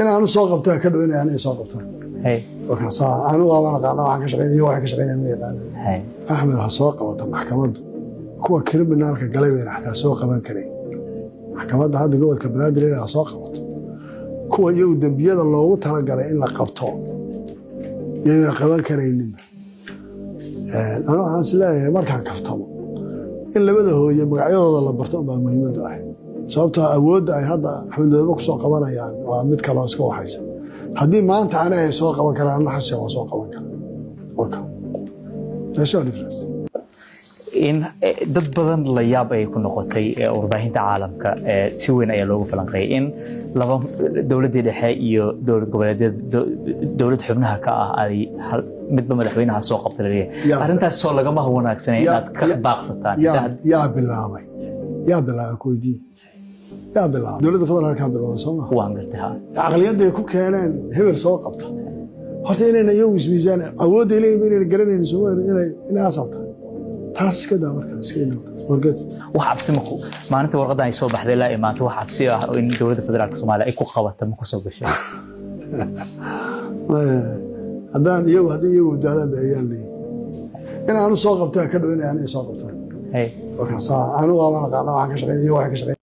In aanu soo qabtaa ka dhow inay aniga soo qabtaan. Markaasaa anigu waabaan aqaana waxaan ka shaqeynaya, waxaan ka shaqeynaya ma yaqaana. Axmed ha soo qabata maxkamaddu, kuwa kriminaalka galay bayna xataa soo qaban karayn. Maxkamadda hadda gobolka Banaadir inay ha soo qabato kuwa iyagu dembiyada loogu talagalay in la qabto yayna qaban karayninba. Anu waxaan is leeyahay markaan kaftamo in labada hooye magacyadooda la barto unbaa muhiimaddu ah, sababtoo awoodda ay hadda Axmed Madoobe ku soo qabanayaan waa mid kaloo iska waxaysa. Haddii maanta ani ay soo qaban karaan, anna Xasan waa soo qaban karaa. Okay. There's no difference. In dad badan la yaab ay ku noqotay, warbaahinta caalamka si weyn ayaa loogu falanqeeyay in laba dowladdii dhexe iyo dowlad goboleedyada, dowlad xubnaha ka ah, ay midba madaxweynaha soo qabta laleeyahay. Arrintaas soo lagama wanaagsanay inaad ka baaqsataan? Yaa bilaabay? Yaa bilaabay ku weydiiye, yaa bilaabay? Dowladda federaalkaa bilowday, soo ma? Waan gartay, ha. Caqliyadday ku keeneen hebel soo qabta horta inayna iyagu ismiisaan awoodday leeyihin inayna garanaynin, Soomaali inay asal tahay, taas iska daa, markaa iska ilow taas, forget. Wax cabsi ma ku maalinta warqadan ay soo baxday ilaa imaanta, wax cabsi ah oo in dowladda federaalka Soomaaliya ay ku qabata ma ku soo gashay? Haddaan iyagu, haddii iyagu badbaadaan ba ayaan leeyihin. In aanu soo qabtaa ka dhow inay aniga soo qabtaan. Markaasaa anigu waabaan aqaana waxaan ka shaqeynaya, waxaan ka shaqeynaya.